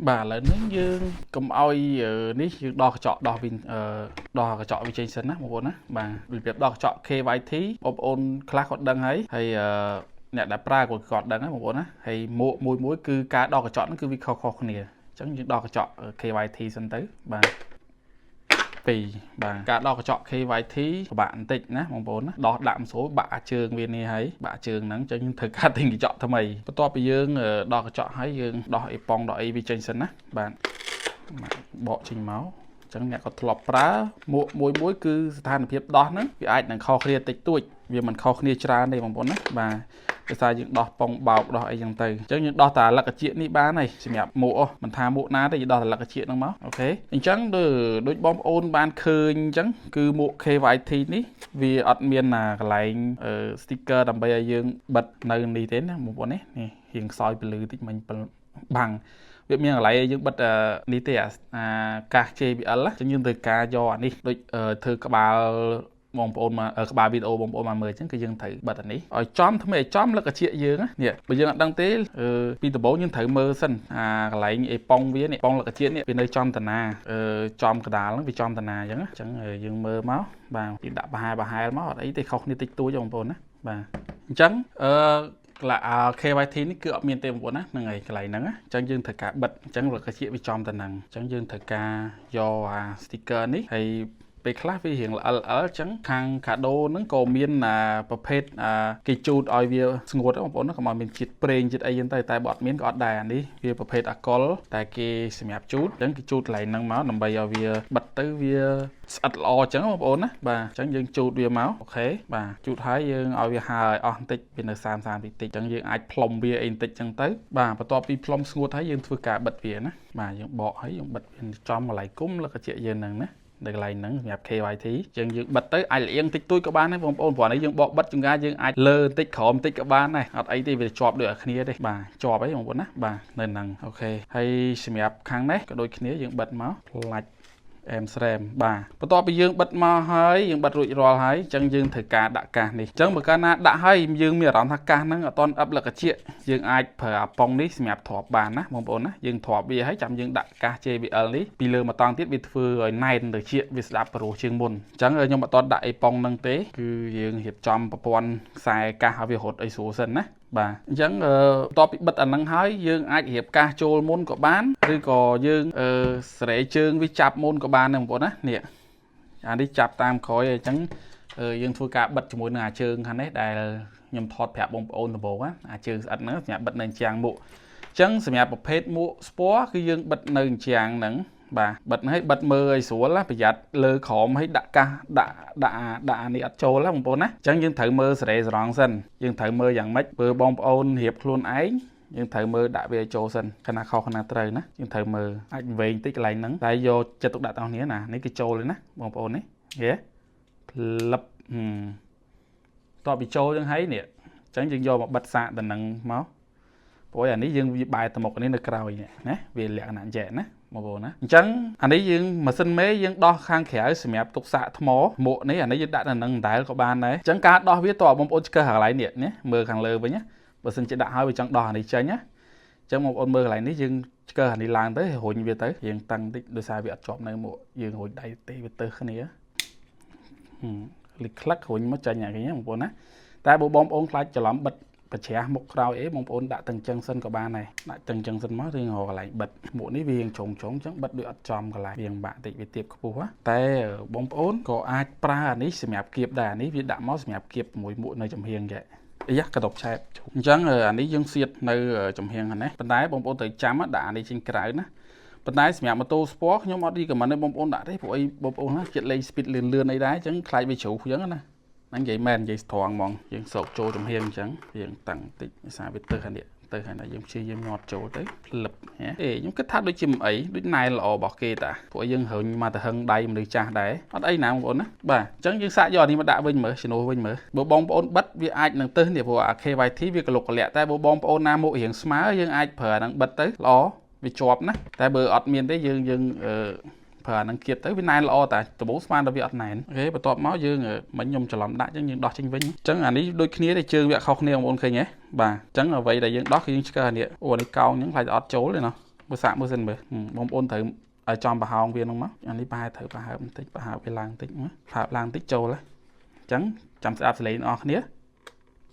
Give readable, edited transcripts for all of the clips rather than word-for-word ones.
បាទឥឡូវនេះយើងកុំឲ្យនេះយើងដោះកញ្ចក់ដោះវិញដោះកញ្ចក់វាចេញសិនណាបងប្អូនណាបាទរបៀបដោះកញ្ចក់ KYT បងប្អូនខ្លះគាត់ដឹងហើយហើយអ្នកដែលប្រើគាត់គាត់ដឹងហើយបងប្អូនណាហើយមួកមួយមួយគឺការដោះកញ្ចក់ហ្នឹងគឺវាខុសៗគ្នាអញ្ចឹងយើងដោះកញ្ចក់ KYT សិនទៅបាទ2បាទការដោះកញ្ចក់ KYT ពិបាកបន្តិចណាបងប្អូនណាដោះដាក់មិនស្រួលបាក់អាជើងវានេះហើយបាក់ជើងហ្នឹងអញ្ចឹងយើងត្រូវការទិញកញ្ចក់ថ្មីបន្ទាប់ពីយើងដោះកញ្ចក់ហើយយើងដោះអេប៉ុងដោះអីវាចេញសិនណាបាទបកចេញមកអញ្ចឹងអ្នកក៏ធ្លាប់ប្រើមួកមួយមួយគឺស្ថានភាពដោះហ្នឹងវាអាចនឹងខុសគ្នាតិចតួចវាមិនខុសគ្នាច្រើនទេបងប្អូនណាបាទដោយសារយើងដោះប៉ុងបោកដោះអីចឹងទៅអញ្ចឹងយើងដោះតាលក្ខជាតិនេះបានហើយសម្រាប់មួកមិនថាមួកណាទេយើងដោះតាលក្ខជាតិហ្នឹងមក OK អញ្ចឹងដូចបងប្អូនបានឃើញអញ្ចឹងគឺមួក KYT នេះវាអត់មានណាកន្លែង sticker ដើម្បីឲ្យយើងបិទនៅនេះទេណាបងប្អូននេះនេះរៀងខ្សោយពលឺតិចមិញបាំងវាមានកន្លែងយើងបិទនេះទេអាកាស JBL អញ្ចឹងយើងត្រូវការយកអានេះដូចធ្វើក្បាលបងប្អូនមកក្បាលវីដេអូបងប្អូនមកមើលអញ្ចឹងគឺយើងត្រូវបិទអានេះឲ្យចំថ្មីឲ្យចំលឹកអាជាយើងនេះបើយើងអត់ដឹងទេពីដំបូងយើងត្រូវមើលសិនអាកន្លែងអេប៉ុងវានេះប៉ុងលឹកអាជានេះវានៅចំតាណាចំកដាលហ្នឹងវាចំតាណាអញ្ចឹងអញ្ចឹងយើងមើលមកបាទយើងដាក់ប្រហែលប្រហែលមកអត់អីទេខុសគ្នាតិចតួចបងប្អូនណាបាទអញ្ចឹងអឺកន្លែង KYT នេះគឺអត់មានទេបងប្អូនណាហ្នឹងហើយកន្លែងហ្នឹងអញ្ចឹងយើងត្រូវការបិទអញ្ចឹងលក្ខណៈវាចំទៅហ្នឹងអញ្ចឹងយើងត្រូវការយកអា sticker នេះហើយពេលខ្លះវារៀងល្អិលអិលអញ្ចឹងខាងកាដូហ្នឹងក៏មានអាប្រភេទអាគេជូតឲ្យវាស្ងួតបងប្អូនណាកុំឲ្យមានជាតិប្រេងជាតិអីចឹងទៅតែបើអត់មានក៏អត់ដែរអានេះវាប្រភេទអាកុលតែគេសម្រាប់ជូតអញ្ចឹងគេជូតកន្លែងហ្នឹងមកដើម្បីឲ្យវាបិទទៅវាស្អិតល្អអញ្ចឹងបងប្អូនណាបាទអញ្ចឹងយើងជូតវាមក OK បាទជូតហើយយើងឲ្យវាហើឲ្យអស់បន្តិចវានៅ30 30តិចតិចអញ្ចឹងយើងអាចផ្លុំវាអីបន្តិចអញ្ចឹងទៅបាទបន្ទាប់ពីផ្លុំស្ងួតហើយយើងធ្វើការបិទវាណាបាទយើងបកហើយយើងបិទវាចំកន្លែងគុំលក្ខណៈយើងហ្នឹងណានៅកន្លែងហ្នឹងសម្រាប់ KYT យើងយើងបិទទៅអាចលៀងតិចតួចក៏បានដែរបងប្អូនព្រោះនេះយើងបកបិទចង្ការយើងអាចលើបន្តិចក្រោមបន្តិចក៏បានដែរអត់អីទេវាជាប់ដូចឲ្យគ្នាទេបាទជាប់អីបងប្អូនណាបាទនៅហ្នឹង OK ហើយសម្រាប់ខាងនេះក៏ដូចគ្នាយើងបិទមកផ្លាច់អែមស្រែមបាទបន្ទាប់ពីយើងបិទមកហើយយើងបិទរួចរាល់ហើយអញ្ចឹងយើងត្រូវការដាក់កាសនេះអញ្ចឹងបើកាលណាដាក់ហើយយើងមានអារម្មណ៍ថាកាសហ្នឹងអត់តន់អឹបលក្ខជាតិយើងអាចប្រើអាប៉ុងនេះសម្រាប់ទ្រាប់បានណាបងប្អូនណាយើងទ្រាប់វាហើយចាំយើងដាក់កាស JBL នេះពីលើមកតង់ទៀតវាធ្វើឲ្យណែនទៅជាវាស្ដាប់ព្រោះជាងមុនអញ្ចឹងខ្ញុំអត់តន់ដាក់អីប៉ុងហ្នឹងទេគឺយើងរៀបចំប្រព័ន្ធខ្សែកាសឲ្យវារត់ឲ្យស្រួលសិនណាបាទអញ្ចឹងបន្ទាប់ពីបិទអាហ្នឹងហើយយើងអាចរៀបកាសចូលមុនក៏បានឬក៏យើងសេរីជើងវាចាប់មុនក៏បានដែរបងប្អូនណានេះអានេះចាប់តាមក្រោយអញ្ចឹងយើងធ្វើការបិទជាមួយនឹងអាជើងខាងនេះដែលខ្ញុំថតប្រាប់បងប្អូនដំបូងណាអាជើងស្អិតហ្នឹងសម្រាប់បិទនៅជាងមួកអញ្ចឹងសម្រាប់ប្រភេទមួកស្ពណ៌គឺយើងបិទនៅជាងហ្នឹងបាទបិទឲ្យបិទមើលឲ្យស្រួលណាប្រយ័ត្នលើក្រោមឲ្យដាក់កាសដាក់ដាក់ដាក់អានេះអត់ចូលណាបងប្អូនណាអញ្ចឹងយើងត្រូវមើលសេរីស្រង់សិនយើងត្រូវមើលយ៉ាងម៉េចបើបងប្អូនរៀបខ្លួនឯងយើងត្រូវមើលដាក់វាឲ្យចូលសិនខណៈខុសខណៈត្រូវណាយើងត្រូវមើលអាចវែងតិចកន្លែងហ្នឹងតែយកចិត្តទុកដាក់ទាំងគ្នាណានេះគឺចូលទេណាបងប្អូននេះហេផ្លឹបតបពីចូលយើងហើយនេះអញ្ចឹងយើងយកមកបិទសាកតំណឹងមកព្រោះអានេះយើងវាបែរទៅមុខនេះនៅក្រោយនេះណាវាលក្ខណៈចែកណាបងប្អូនណាអញ្ចឹងអានេះយើងម៉ាស៊ីនមេយើងដោះខាងក្រៅសម្រាប់ទុកសាកថ្មមួកនេះអានេះយើងដាក់នៅនឹងដដែលក៏បានដែរអញ្ចឹងការដោះវាតើបងប្អូនឆ្កឹះកន្លែងនេះណាមើលខាងលើវិញណាបើសិនជាដាក់ហើយវាចង់ដោះអានេះចេញណាអញ្ចឹងបងប្អូនមើលកន្លែងនេះយើងឆ្កឹះអានេះឡើងទៅរុញវាទៅយើងតឹងតិចដោយសារវាអត់ជាប់នៅមួកយើងរុញដៃទេវាទៅគ្នាលិក្លឹករុញមកចាញ់អាគេបងប្អូនណាតែបើបងប្អូនខ្លាចច្រឡំបិទប្រច្រាស់មុខក្រោយអីបងប្អូនដាក់ទាំងចឹងសិនក៏បានដែរដាក់ទាំងចឹងសិនមករៀងរកកន្លែងបិទមួកនេះវារៀងជ្រុងជ្រុងចឹងបិទដូចអត់ចំកន្លែងរៀងបាក់តិចវាទៀបខ្ពស់តែបងប្អូនក៏អាចប្រើអានេះសម្រាប់គៀបដែរអានេះវាដាក់មកសម្រាប់គៀបជាមួយមួកនៅចំហៀងចេះអាយ៉ាកដប់ឆែបអញ្ចឹងអានេះយើងសៀតនៅចំហៀងហ្នឹងណាប៉ុន្តែបងប្អូនត្រូវចាំដាក់អានេះចេញក្រៅណាប៉ុន្តែសម្រាប់ម៉ូតូ sport ខ្ញុំអត់ recommend ឲ្យបងប្អូនដាក់ទេព្រោះអីបងប្អូនណាចិត្តលេង speed លឿនលឿនអីដែរអញ្ចឹងខ្លាចវាជ្រុះអញ្ចឹងណាហ្នឹងនិយាយមែននិយាយត្រង់ហ្មងយើងសោកចូលចំហៀងអញ្ចឹងយើងតាំងតិចសារវាទៅខាងនេះទៅខាងណាយើងព្យាយាមញាត់ចូលទៅផ្លឹបអេខ្ញុំគិតថាដូចជាមិនអីដូចណែល្អរបស់គេតាព្រោះយើងរុញមកទៅហឹងដៃមនុស្សចាស់ដែរអត់អីណាបងប្អូនណាបាទអញ្ចឹងយើងសាកយកអានេះមកដាក់វិញមើលជំនួសវិញមើលបើបងប្អូនបិទវាអាចនឹងទៅនេះព្រោះអា KYT វាកលុកកលាក់តែបើបងប្អូនណាមករៀងស្មើយើងអាចប្រើអាហ្នឹងបិទទៅល្អវាជាប់ណាតែបើអត់មានទេយើងយើងអឺប្រើអាហ្នឹងគៀបទៅវាណែនល្អតែដំបូងស្មានតែវាអត់ណែន OK បន្ទាប់មកយើងមិញខ្ញុំច្រឡំដាក់អញ្ចឹងយើងដោះចេញវិញអញ្ចឹងអានេះដូចគ្នាទេជើងវាខុសគ្នាបងប្អូនឃើញទេបាទអញ្ចឹងអ្វីដែលយើងដោះគឺយើងឆ្កឹះអានេះអូអានេះកោងអញ្ចឹងខ្លាចអត់ចូលទេណោះ មើលសាកមើលសិនមើលបងប្អូនត្រូវឲ្យចំប្រហោងវាហ្នឹងមកអានេះប្រហែលត្រូវប្រហើបបន្តិចប្រហើបវាឡើងបន្តិចមកប្រហើបឡើងបន្តិចចូលហ៎អញ្ចឹងចាំស្ដាប់សលេងអ្នកនរគ្ន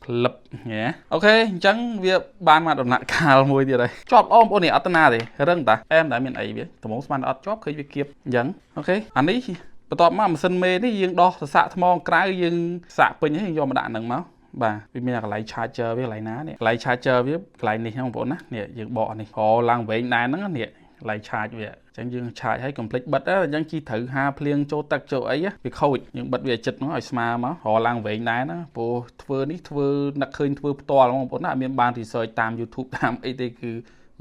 ាផ្លឹបញ៉េ OK អញ្ចឹងវាបានមកដំណាក់កាលមួយទៀតហើយជាប់អូបងប្អូននេះអត់តាណាទេរឹងតាអែមតែមានអីវាត្មងស្មានអត់ជាប់ឃើញវាគៀបអញ្ចឹង OK អានេះបន្ទាប់មកម៉ាស៊ីនមេនេះយើងដោះសរសាកថ្មក្រៅយើងសាកពេញហើយយើងយកមកដាក់ហ្នឹងមកបាទវាមានកន្លែង charger វាកន្លែងណានេះកន្លែង charger វាកន្លែងនេះហ្នឹងបងប្អូនណានេះយើងបកនេះអូឡើងវែងដែរហ្នឹងនេះកន្លែង charge វាអញ្ចឹងយើងឆាចឲ្យកុំភ្លេចបិទអញ្ចឹងជីត្រូវហាភ្លៀងចូលទឹកចូលអីវាខូចយើងបិទវាឲ្យចិត្តហ្នឹងឲ្យស្មើមករឡើងវែងដែរណាព្រោះធ្វើនេះធ្វើនឹកឃើញធ្វើផ្ទាល់បងប្អូនណាអត់មានបាន research តាម YouTube តាមអីទេគ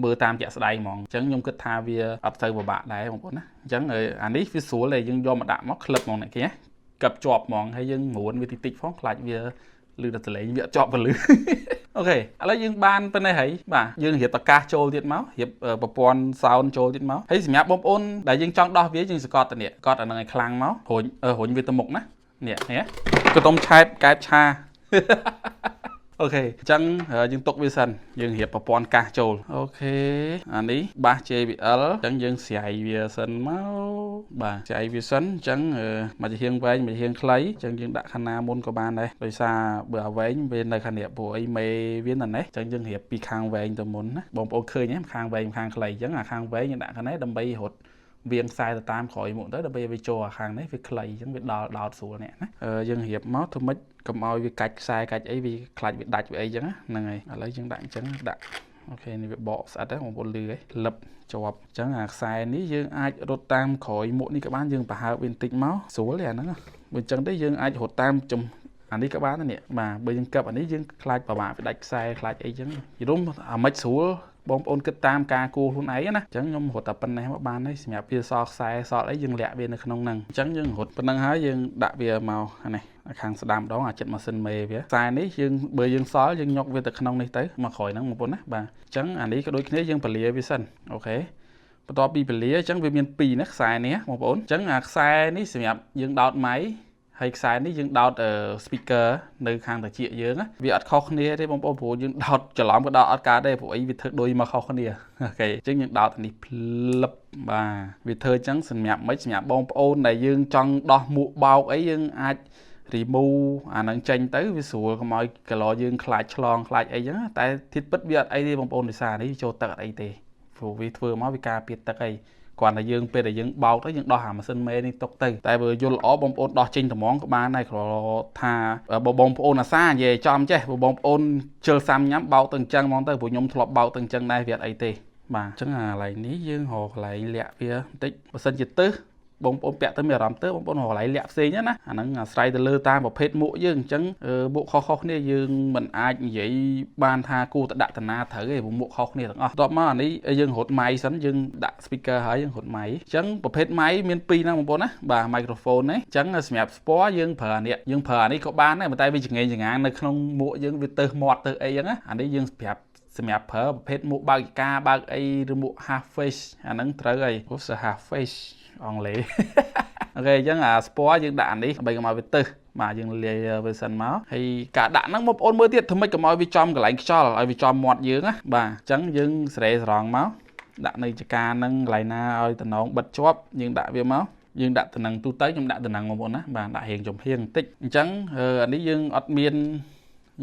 ឺមើលតាមជាក់ស្ដែងហ្មងអញ្ចឹងខ្ញុំគិតថាវាអត់ទៅពិបាកដែរបងប្អូនណាអញ្ចឹងអានេះវាស្រួលតែយើងយកមកដាក់មកក្លឹបហ្មងអ្នកគេណាកឹបជាប់ហ្មងហើយយើងរួនវាតិចតិចផងខ្លាចវាលឺតែសលេងវាអត់ជាប់ក៏លឺ OK ឥឡូវយើងបានប៉ុណ្ណេះហើយបាទយើងរៀបតកាសចូលទៀតមករៀបប្រព័ន្ធ sound ចូលទៀតមកហើយសម្រាប់បងប្អូនដែលយើងចង់ដោះវាយើងសកត់ទៅនេះកត់អានឹងឲ្យខ្លាំងមករុញរុញវាទៅមុខណានេះនេះកតុំឆែបកែបឆា OK អញ្ចឹងយើងទុកវាសិនយើងរៀបប្រព័ន្ធកាសចូល OK អានេះបាស JBL អញ្ចឹងយើងស្រាយវាសិនមកបាទស្រាយវាសិនអញ្ចឹងមួយចំហៀងវែងមួយចំហៀងខ្លីអញ្ចឹងយើងដាក់ខាងណាមុនក៏បានដែរដោយសារបើអាវែងវានៅខាងនេះព្រោះអីមេវានៅនេះអញ្ចឹងយើងរៀបពីខាងវែងទៅមុនណាបងប្អូនឃើញទេខាងវែងខាងខ្លីអញ្ចឹងអាខាងវែងយើងដាក់ខាងនេះដើម្បីរត់វៀងខ្សែទៅតាមក្រោយមុខទៅដើម្បីវាចូលអាខាងនេះវាខ្លីអញ្ចឹងវាដល់ដោតស្រួលនេះណាយើងរៀបមកធ្វើម៉េចកុំឲ្យវាកាច់ខ្សែកាច់អីវាខ្លាចវាដាច់វាអីចឹងហ្នឹងហើយឥឡូវយើងដាក់អញ្ចឹងដាក់ OK នេះវាបកស្អិតហ្នឹងបងប្អូនលឺហ៎លឹបជាប់អញ្ចឹងអាខ្សែនេះយើងអាចរត់តាមក្រោយមុខនេះក៏បានយើងប្រហើបវាបន្តិចមកស្រួលទេអាហ្នឹងបើអញ្ចឹងទេយើងអាចរត់តាមចំអានេះក៏បានដែរនេះបាទបើយើងកឹបអានេះយើងខ្លាចប្របាក់វាដាច់ខ្សែខ្លាចអីចឹងយល់អាមិនស្រួលបងប្អូនគិតតាមការគួរខ្លួនឯងណាអញ្ចឹងខ្ញុំរត់តែប៉ុណ្ណេះមកបានហើយសម្រាប់វាសល់ខ្សែសល់អីយើងលាក់វានៅក្នុងហ្នឹងអញ្ចឹងយើងរត់ប៉ុណ្ណឹងហើយយើងដាក់វាមកនេះខាងស្ដាំដងអាចិត្តម៉ាស៊ីនមេវាខ្សែនេះយើងបើយើងសល់យើងញុកវាទៅក្នុងនេះទៅមកក្រោយហ្នឹងបងប្អូនណាបាទអញ្ចឹងអានេះក៏ដូចគ្នាយើងពលាវាសិន OK បន្ទាប់ពីពលាអញ្ចឹងវាមាន2ណាខ្សែនេះបងប្អូនអញ្ចឹងអាខ្សែនេះសម្រាប់យើងដោតម៉ៃហើយខ្សែនេះយើងដោត speaker នៅខាងត្រចៀកយើងវាអត់ខុសគ្នាទេបងប្អូនព្រោះយើងដោតច្រឡំក៏ដោតអត់កើតដែរព្រោះអីវាធ្វើដូចមកខុសគ្នា OK អញ្ចឹងយើងដោតនេះផ្លឹបបាទវាធ្វើអញ្ចឹងសម្រាប់មិនសម្រាប់បងប្អូនដែលយើងចង់ដោះមួកបោកអីយើងអាច remove អានឹងចេញទៅវាស្រួលកុំឲ្យកឡយើងខ្លាចឆ្លងខ្លាចអីចឹងតែធៀបពិតវាអត់អីទេបងប្អូនដោយសារនេះចូលទឹកអត់អីទេព្រោះវាធ្វើមកវាការពារទឹកអីគ្រាន់តែយើងពេលដែលយើងបោកទៅយើងដោះអាម៉ាស៊ីនមេនេះទុកទៅតែបើយល់ល្អបងប្អូនដោះចេញត្មងក៏បានដែរគ្រាន់ថាបើបងប្អូនអាសានិយាយចំចេះបើបងប្អូនជិលសាំញ៉ាំបោកទៅអញ្ចឹងហ្មងទៅព្រោះខ្ញុំធ្លាប់បោកទៅអញ្ចឹងដែរវាអត់អីទេបាទអញ្ចឹងអាកន្លែងនេះយើងរកកន្លែងលាក់វាបន្តិចបើសិនជាទឹះបងប្អូនពាក់ទៅមានអារម្មណ៍ទៅបងប្អូនរកកន្លែងលាក់ផ្សេងណាអាហ្នឹងអាស្រ័យទៅលើតាមប្រភេទមួកយើងអញ្ចឹងមួកខុសៗគ្នាយើងមិនអាចនិយាយបានថាគួរតែដាក់តាណាត្រូវទេព្រោះមួកខុសគ្នាទាំងអស់បន្ទាប់មកអានេះយើងរត់ម៉ៃសិនយើងដាក់ speaker ហើយយើងរត់ម៉ៃអញ្ចឹងប្រភេទម៉ៃមានពីរហ្នឹងបងប្អូនណាបាទ microphone នេះអញ្ចឹងសម្រាប់ sport យើងប្រើអានេះយើងប្រើអានេះក៏បានដែរប៉ុន្តែវាចង្អេងចង្ងាងនៅក្នុងមួកយើងវាទៅមាត់ទៅអីចឹងណាអានេះយើងប្រាប់សម្រាប់ប្រើប្រភេទមួកបើកការបើកអីឬមួក half face អាហ្នឹងត្រូវហើយអូស half face អង់គ្លេស OK អញ្ចឹងអា sport យើងដាក់អានេះដើម្បីកុំឲ្យវាទឹះបាទយើងលាយវាសិនមកហើយការដាក់ហ្នឹងបងប្អូនមើលទៀតធ្វើម៉េចកុំឲ្យវាចំកន្លែងខ្យល់ឲ្យវាចំមាត់យើងណាបាទអញ្ចឹងយើងស្រេស្រង់មកដាក់នៅចកាហ្នឹងកន្លែងណាឲ្យតំណងបិទជាប់យើងដាក់វាមកយើងដាក់តំណឹងទូទៅខ្ញុំដាក់តំណឹងបងប្អូនណាបាទដាក់រៀងចំហៀងបន្តិចអញ្ចឹងអានេះយើងអត់មាន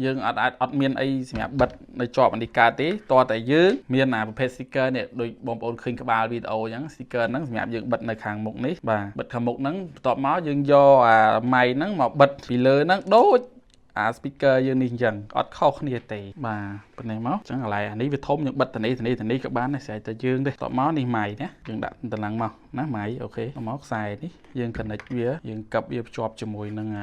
យើងអត់អាចអត់មានអីសម្រាប់បិទនៅជាប់អានេះកើតទេតោះតែយើងមានអាប្រភេទ sticker នេះដូចបងប្អូនឃើញក្បាលវីដេអូអញ្ចឹង sticker ហ្នឹងសម្រាប់យើងបិទនៅខាងមុខនេះបាទបិទខាងមុខហ្នឹងបន្ទាប់មកយើងយកអាម៉ៃហ្នឹងមកបិទពីលើហ្នឹងដូចអា speaker យើងនេះអញ្ចឹងអត់ខុសគ្នាទេបាទប៉ុណ្ណេះមកអញ្ចឹងកន្លែងអានេះវាធំយើងបិទតានេះតានេះតានេះក៏បានដែរស្រេចតែយើងទេបន្ទាប់មកនេះម៉ៃណាយើងដាក់តំណឹងមកណាម៉ៃ OK មកខ្សែនេះយើង connect វាយើងកឹបវាភ្ជាប់ជាមួយនឹងអា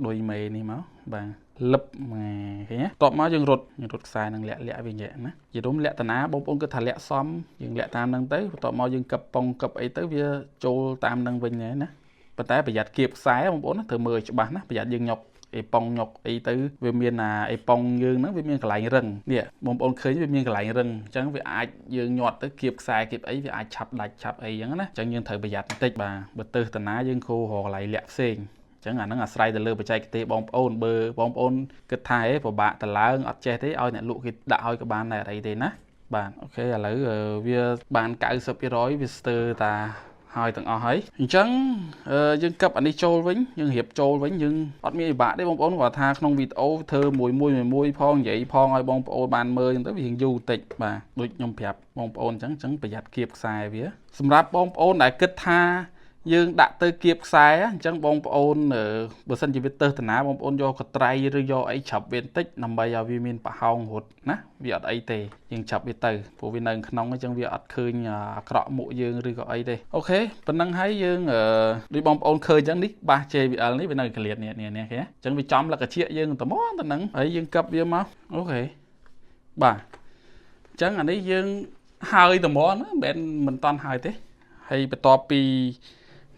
ដុយមេនេះមកបាទលឹបម៉ែឃើញទេតបមកយើងរត់យើងរត់ខ្សែនឹងលាក់លាក់វាញ៉ែណាជារួមលាក់តាណាបងប្អូនគិតថាលាក់សមយើងលាក់តាមនឹងទៅបន្ទាប់មកយើងកឹបប៉ុងកឹបអីទៅវាចូលតាមនឹងវិញដែរណាប៉ុន្តែប្រយ័ត្នគៀបខ្សែបងប្អូនណាត្រូវមើលឲ្យច្បាស់ណាប្រយ័ត្នយើងញុកអេប៉ុងញុកអីទៅវាមានអាអេប៉ុងយើងហ្នឹងវាមានកន្លែងរឹងនេះបងប្អូនឃើញវាមានកន្លែងរឹងអញ្ចឹងវាអាចយើងញាត់ទៅគៀបខ្សែគៀបអីវាអាចឆាប់ដាច់ឆាប់អីអញ្ចឹងណាអញ្ចឹងយើងត្រូវប្រយ័ត្នបន្តិចបាទបើទើសតាណាយើងគួររកកន្លែងលាក់ផ្សេងចឹងអាហ្នឹងអាស្រ័យទៅលើបច្ចេកទេសបងប្អូនបើបងប្អូនគិតថាហេពិបាកតឡើងអត់ចេះទេឲ្យអ្នកលក់គេដាក់ឲ្យក៏បានដែរអីទេណា បាទ OK ឥឡូវវាបាន90%វាស្ទើរតាហើយទាំងអស់ហើយអញ្ចឹងយើងកឹបអានេះចូលវិញយើងរៀបចូលវិញយើងអត់មានពិបាកទេបងប្អូនគាត់ថាក្នុងវីដេអូធ្វើមួយមួយមួយមួយផងនិយាយផងឲ្យបងប្អូនបានមើលអញ្ចឹងទៅវារៀងយូរបន្តិចបាទដូចខ្ញុំប្រាប់បងប្អូនអញ្ចឹងអញ្ចឹងប្រយ័ត្នគៀបខ្សែវាសម្រាប់បងប្អូនដែលគិតថាយើងដាក់ទៅគៀបខ្សែអញ្ចឹងបងប្អូនបើសិនជាវាទៅតាណាបងប្អូនយកកត្រៃឬយកអីច្រាប់វាបន្តិចដើម្បីឲ្យវាមានប្រហោងរត់ណាវាអត់អីទេយើងចាប់វាទៅព្រោះវានៅក្នុងអញ្ចឹងវាអត់ឃើញអាក្រក់មុខយើងឬក៏អីទេOK ប៉ុណ្ណឹងហើយយើងដូចបងប្អូនឃើញអញ្ចឹងនេះបាស JBL នេះវានៅកលៀតនេះនេះនេះគេអញ្ចឹងវាចំលក្ខជាយើងត្មងទៅហ្នឹងហើយយើងកឹបវាមក OK បាទអញ្ចឹងអានេះយើងហើយត្មងណាមិនមែនមិនតន់ហើយទេហើយបន្ទាប់ពី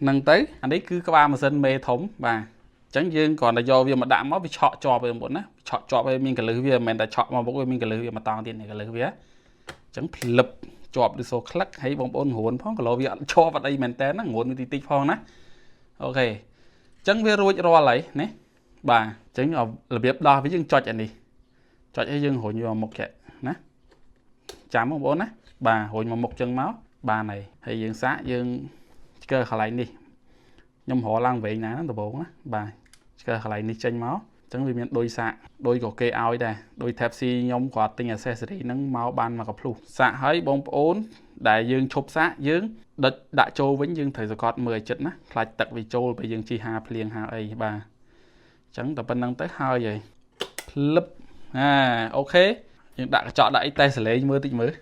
ហ្នឹងទៅអានេះគឺក្បាលម៉ាស៊ីនមេធំបាទអញ្ចឹងយើងគ្រាន់តែយកវាមកដាក់មកវាឆក់ជាប់ឯមុនណាឆក់ជាប់ហើយមានកលឹះវាមិនមែនតែឆក់មកមុខវាមានកលឹះវាមកតង់ទៀតនេះកលឹះវាអញ្ចឹងផ្លឹបជាប់ឬសូក្លឹកហើយបងប្អូនរួនផងគីឡូវាអត់ជាប់អត់អីមែនតើណារួនវាតិចតិចផងណាOK អញ្ចឹងវារួចរាល់ហើយណាបាទអញ្ចឹងរបៀបដោះវាយើងចុចអានេះចុចឲ្យយើងរុញវាមកមុខចេះណាចាំបងប្អូនណាបាទរុញមកមុខចឹងមកបានហើយហើយយើងសាកយើងឆ្កើកន្លែងនេះខ្ញុំរកឡើងវែងណាដំបងណាបាទឆ្កើកន្លែងនេះចេញមកអញ្ចឹងវាមានដូចសាកដូចក៏គេឲ្យដែរដោយ Type C ខ្ញុំគាត់ទិញ accessory ហ្នឹងមកបានមកកភ្លុះសាកឲ្យបងប្អូនដែលយើងឈប់សាកយើងដុចដាក់ចូលវិញយើងត្រូវសង្កត់មើលឲ្យចិត្តណាខ្លាចទឹកវាចូលពេលយើងជិះហាភ្លៀងហាអីបាទអញ្ចឹងតែប៉ុណ្្នឹងទៅហើយហើយភ្លឹបអា OK យើងដាក់កញ្ចក់ដាក់អីតេស្តសលេងមើលតិចមើល។